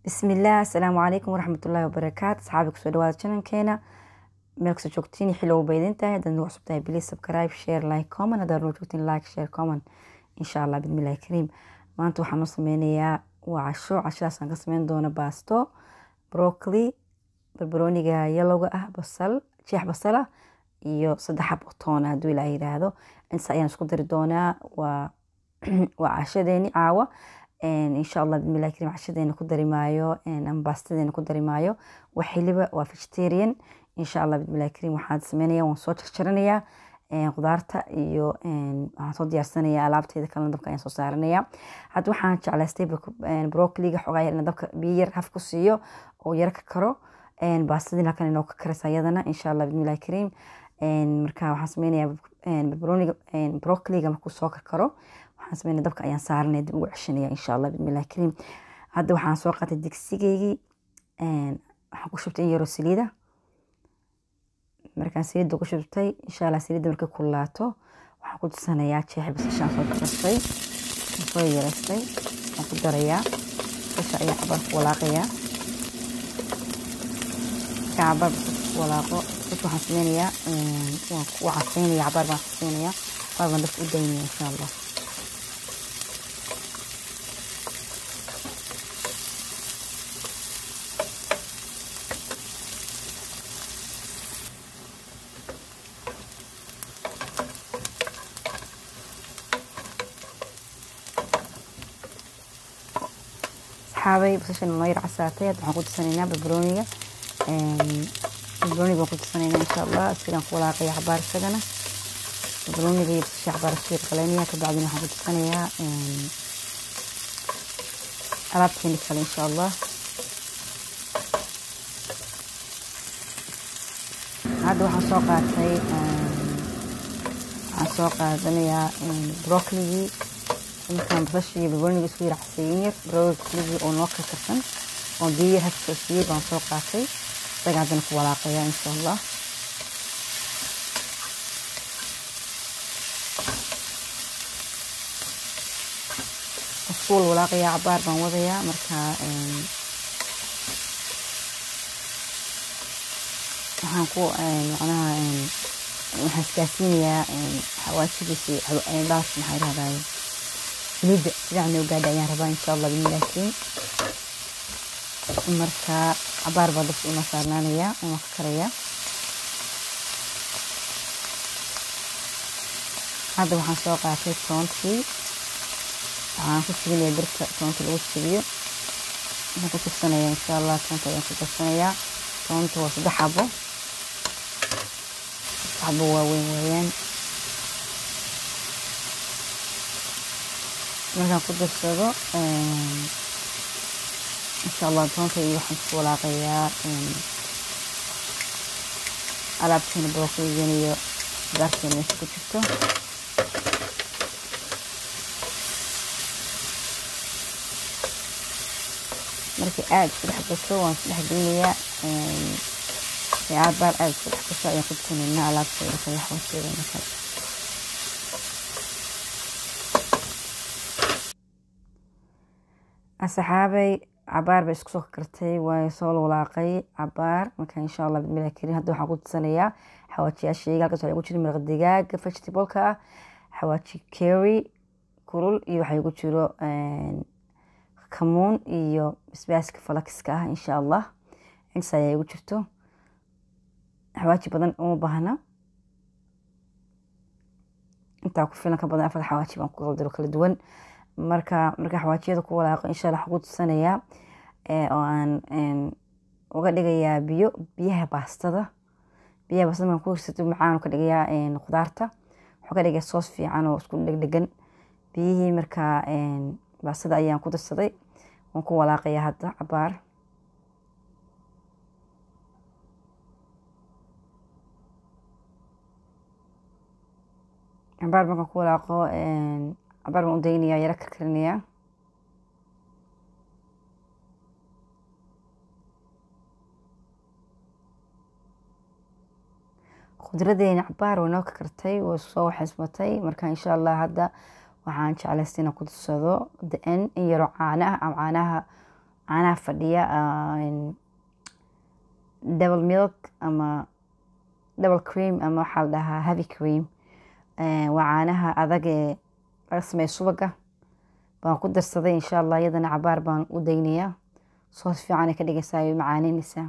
Bismillaah, asalaamu calaykum waraxmatullaahi wabarakaatu. Asxaabi, kusoo dhawaada channelkeena meel kasoo joogtiin, xilli ugu baydin tahay. Haddaad nagu cusub tahay, please subscribe, share, like, comment. Haddaad noo joogtiin, like, share, comment, insha Allah bismillahi kariim. Maanta waxaan noo sameynayaa waa casho. Cashadaasaan ka sameyn doona baasto broccoli, barbarooniga yellowga ah, basal, jeex basala iyo 3 xab oo toon ah, hadduu Ilaahay yiraahdo. Intaas ayaan isku dari doonaa. Waa cashadeeni caawa, insha Allah bismillahi kariim. Cashadeena ku dari maayo ama baastadeena ku dari maayo wax xiliba, waa vegetarian, insha Allah bismillahi kariim. Waxaan sameynaya, waan soo jarjaranayaa qudaarta iyo waxaan soo diyaarsanayaa alaabteeda kalena, dabka ayaan soo saaranayaa. Hadda waxaan jeclaystay broccoliga xogaa yar in dabka biyo yar haf ku siiyo oo yar ka karo. Baastadiina halkan inoo ka karaysa iyadana, insha Allah bismillahi kariim. Marka waxaan sameynayaa barbarooniga, broccoliga markuu soo karkaro, waxaan sameynaya dabka ayaan saaranaya, dib ugu ceshanaya, insha Allah bismillahi kariim. Hadda waxaan soo qaatay digsigeygii, waxaan ku shubtay in yaroo saliida. Markaan saliidda ku shubtay, insha Allah, saliidda markay kululaato, waxaan ku darsanayaa jeexi basashaan soo jarjartay, soo yaraystay, waan ku darayaa. Basasha ayaa cabaar ku walaaqayaa. Markaan cabaar basasha ku walaaqo, basasha waxaan sameynayaa waan ku caseynaya, cabaar baan caseynaya, cabaar baan dabka u daynaya, insha Allah. Asxaabay, basashan noo yar casaatay. Hadda waxaan ku darsanaynaa barbarooniga. Barbarooniga waan ku darsanaynaa, insha Allah. Isagaan ku walaaqaya cabaar isagana. Barbarooniga iyo basasha cabaar isku yar qaleynaya, kabacdina waxaan ku darsanayaa alaabteeni kale, insha Allah. Hadda waxaan soo qaatay, waxaan soo qaadanayaa broccoligii. Markaan basasha iyo barbarooniga isku yar caseeyin yar, broccoligii oo noo karkarsan oo biyo yar haf soo siiyey baan soo qaatay, isaga haddana ku walaaqaya, insha Allah. Isku walaaqaya, cabaar baan wadayaa. Marka waxaan ku macnaha waxaan iskaasiinayaa xawaajidiisi baas, maxaa yidhahdaye, saliidda sifiican inoo gaadha ayaan rabaa, insha Allah bismillahi kariim. Marka cabaar baa dabka inoo saarnaanaya, inoo ka karaya. Hadda waxaan soo qaatay toontii, waxaan ku jibinaya birta toonta lagu jibiyo, waxaan ku darsanaya, insha Allah. Toonta ayaan ku darsanayaa. Toonta waa 3 xabo, 3 xabo waaweyn weeyaan. Markaan ku darsado, insha Allah, toonta iyo waxaan isku walaaqayaa alaabteena, broccoligan iyo qudaarteena meesha ku jirto. Markii aada isku dhex gasho, waan isku dhex gelinayaa. Cabaar aada isku dhex gasho ayaan ku darsanaynaa alaabteeda kale, xawasheedana kale. Asxaabay, cabaar bay isku soo kartay, waa soo walaaqay cabaar. Marka, insha Allah bismillahi kariim, hadda waxaan ku darsanayaa xawaajiyaashayga. Halkaas waxaa igu jira maraq digaaga vegetable-ka ah, xawaaji curry kulul, iyo waxaa igu jiro kamuun iyo basbaaska falakiska ah, insha Allah. Intaas ayaa igu jirto. Xawaaji badan uma baahna, intaa ku filan. Ka badan 4 xawaaji baan ku kala diro kala duwan. Marka xawaajiyada ku walaaqo, insha Allah, waxaan ku darsanayaa oo aan uga dhigayaa biyo, biyaha baastada. Biyaha baastada markaan ku darsato, macaan ka dhigayaa qudaarta, wuxuu ka dhigayaa soos fiican oo isku dhegdhegan. Biyihii marka baastada ayaan ku darsaday, waan ku walaaqayaa hadda cabaar. Cabaar markaan ku walaaqo, cabaar baan u daynayaa, yaro karkarinayaa. Khudradeena cabaar way noo karkartay, way soo xismatay. Marka, insha Allah, hadda waxaan jeclaystay inaan ku darsado the in yaroo caano ah ama caanaha Caanaha fadhiya, double milk ama double cream ama waxaa la dhahaa heavy cream, waa caanaha adag ee laga sameeyo subaga baan ku darsaday. Insha Allah iyadana cabaar baan u daynayaa, soos fiican ay ka dhigaysaa, ay macaaneynaysaa.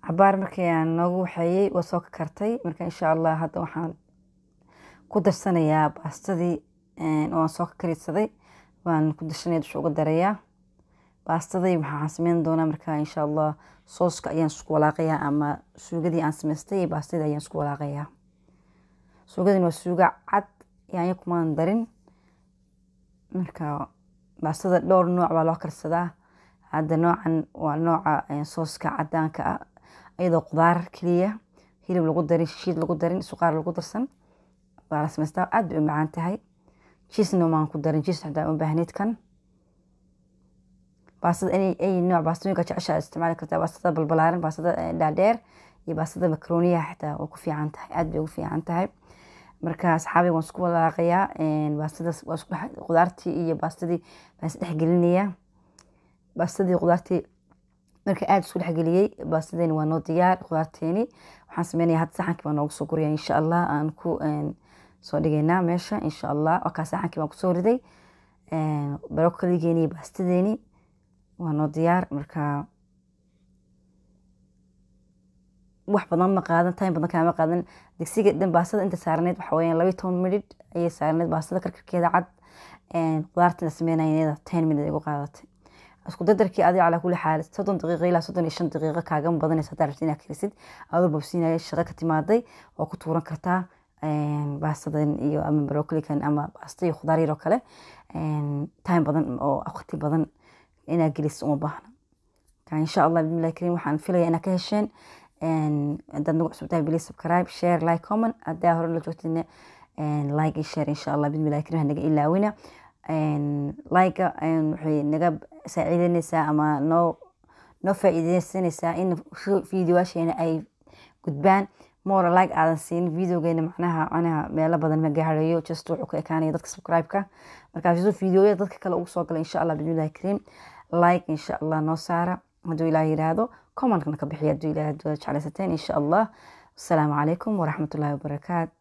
Cabaar markii aan noogu waxeeyey waa soo kartay. Marka insha Allah hadda waxaan ku darsanayaa baastadii oo aan soo karkarsaday, baan ku darsanaya, dusha uga darayaa baastadii. Waxaan sameyn doonaa marka insha Allah sooska ayaan isku walaaqayaa, ama suugadii aan samaystay iyo baastadii ayaan isku walaaqayaa. Suugadani waa suuga cad, yaanyo kumaan darin. Marka baastada dhowr nooc baa loo karsadaa. Hadda noocan waa nooca sooska cadaanka ah, iyadoo qudaar keliya, hilib lagu darin, shishiid lagu darin, suqaar lagu darsan baa la samaystaa. Aad bay u macaan tahay. Cheesena maan ku darin, cheese xataa uma baahneyd kan. Baastada ay nooc baastooyinka jecesha isticmaali kartaa, baastada balbalaaran, baastada dhaadheer iyo baastada makaroniyaha xitaa waa ku fiican tahay, aad bay ugu fiican tahay. Marka asxaabi, waan isku walaaqayaa baastada, waa isku qudaartii iyo baastadii baan isdhex gelinayaa. Baastadii qudaartii marka aad isku dhexgeliyey, baastadeeni waa noo diyaar. Qudaarteeni waxaan sameynayaa hadda saxankii baan noogu soo guraya, insha Allah aan ku soo dhigaynaa meesha insha Allah. Wakaa, saxankii baan kusoo riday. Brocoligeeni iyo baastadeeni waa noo diyaar. Marka wax badan ma qaadan, time badan kaama qaadan. Digsiga dhan baastada inta saarneyd waxa weeyaan 12 minute ayay saarneyd baastada karkarkeeda cad. Qudaarta la sameynaya iyada 10 minute ay ugu qaadatay isku dardarkii. Adiga calaa kulli xaal 30 daqiiqo ilaa 35 daqiiqo kaagama badanaysa haddaa rabtid inaad karisid adoo babsiinaya, shaqo ka timaaday, waa ku tuuran kartaa baastadan iyo ama brocolikan ama baasta iyo khudaar yar oo kale. Time badan oo waqti badan inaad geliso uma baahna. Insha Allah bismillahi kariim, waxaan filaya inaad ka hesheen. Haddaad nagu cusub tahay, please subscribe, share, like, comment. Haddaa hore la joogtidna, like iyo share insha Allah bismillahi kariim hanaga ilaawina. Like waxay naga saaciideyneysaa ama noo faa'iideysanaysaa in videoyaasheena ay gudbaan. More like aadan siin videogeena, macnaha meelo badan ma gaarayo, just wuxuu ka ekaanaya dadka subscribe-ka. Marka videoyada dadka kale ugu soo gala, insha Allah bismillahi kariim, like insha Allah noo saara hadduu Ilaah yiraahdo, commentkana ka bixiya hadduu Ilaah hadduu jeclaysateen insha Allah. Asalaamu calaykum waraxmatullaahi wabarakaatu.